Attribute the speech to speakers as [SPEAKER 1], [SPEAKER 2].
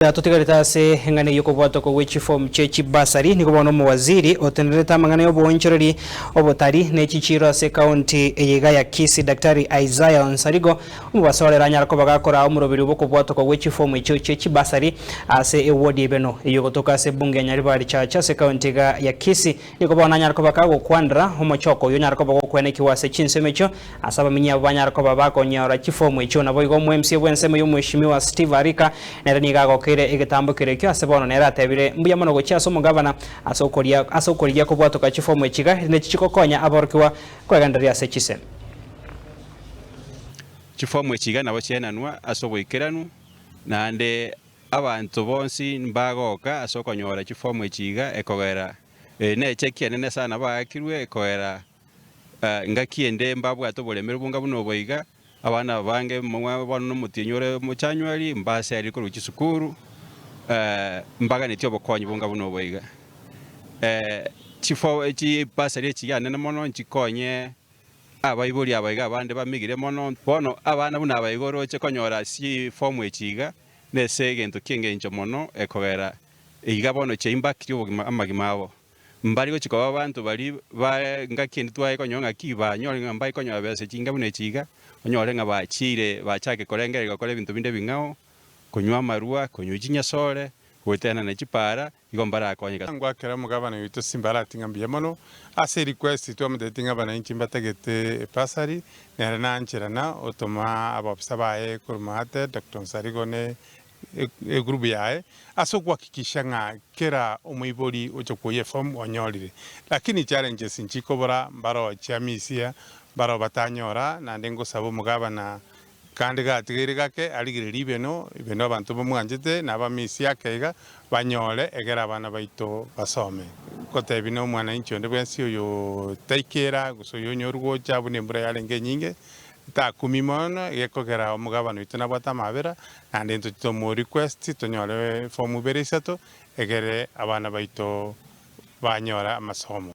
[SPEAKER 1] Totigarete ase eng'ana eyio kobwatokwa gwe chifomu chie chibasari, nigo bono omowaziri otenerete amang'ana y'oboonchoreri, obotari ne chichiiro ase ekaunti eye iga ya Kisii Daktari Isaiah Onsarigo omobasa orere anyare koba gakoraa omoroberi bw'okobwatokwa gwe chifomu echio chie chibasari ase eward ya Ibeno eyio egotoka ase ebunge ya Nyaribari Church ase ekaunti iga ya Kisii. Nigo bono anyare koba kagokwanera omochoko oyio onyare koba gokwenekigwa ase chinsemo echio, ase abamenyi abwo banyare koba bakonyora chifomu echio. Naboigo omo-MC bw'ensemo y'Omweshimiwa Steve Arika nere nigo agokeire egetambo keria ekio ase bono nere atebire mbuya mono gochia ase omogabana ase okoria ase okorigia kobwatoka chifomu echi iga erinde chigokonya aborokigwa kwegendereria ase chisemi.
[SPEAKER 2] Chifomu echi iga nabo chiaenanwa ase oboikeranu, naende abanto bonsi mbagoka ase okonyora chifomu echi iga ekogera Eye necheki enene sana baakirwe ekoera ngaki ende mbabwate oboremeri bonga buna obo iga, abana abange bono nomotienyi ore omochanyuari mbaserire korwa chisukuru mbaganetie obokonyi bonga buna obo iga. Chibasari echi iga nene mono nchikonye abaibori aba iga abande bamigire mono. Bono abana buna aba iga oroche konyora chifomu echi iga nese egento ki'engencho mono ekogera Iga bono chiaimbakirie obogima amagima abo. Mbari gochia koba abanto baria ba ngaki ende twaye konyora ng'aki banyore ng'a mbaye konyora besa chinga buna echi iga, onyore ng'a bachiire bachake korengereria gokora ebinto binde ebing'ao, konywa amarwa, konywa chinyasore, goetanana chipaara, igo mbarakonyeka.
[SPEAKER 3] Ngoakera omogabana oito Simbarati ng'a mbuya mono ase erequest twamotebetie ng'a abananchi mbatagete ebasari, nere nancherana otoma abaofisa baye korwa maate Doctor Onsarigo ne egroup yaye ase okohakikisha ng'a kera omoibori ocha kwoyia eform onyorire. Lakini challenges nchikobora mbaro chiamisia, mbaro batanyora naende ngosaba omogabana kande gatigaire gake arigererie ibeno, ibeno abanto bamwanchete na abamisia ake iga banyore egere abana baito basome. Ngotebia na omwananchi onde bwensi oyo taikera gose oyo onyorwa gocha buna embura yarenge enyinge, Takumi mono, gekogera omogabana oito nabwate amabera, naende intwe tomo request tonyore form ibere isato, egere abana baito banyore amasomo.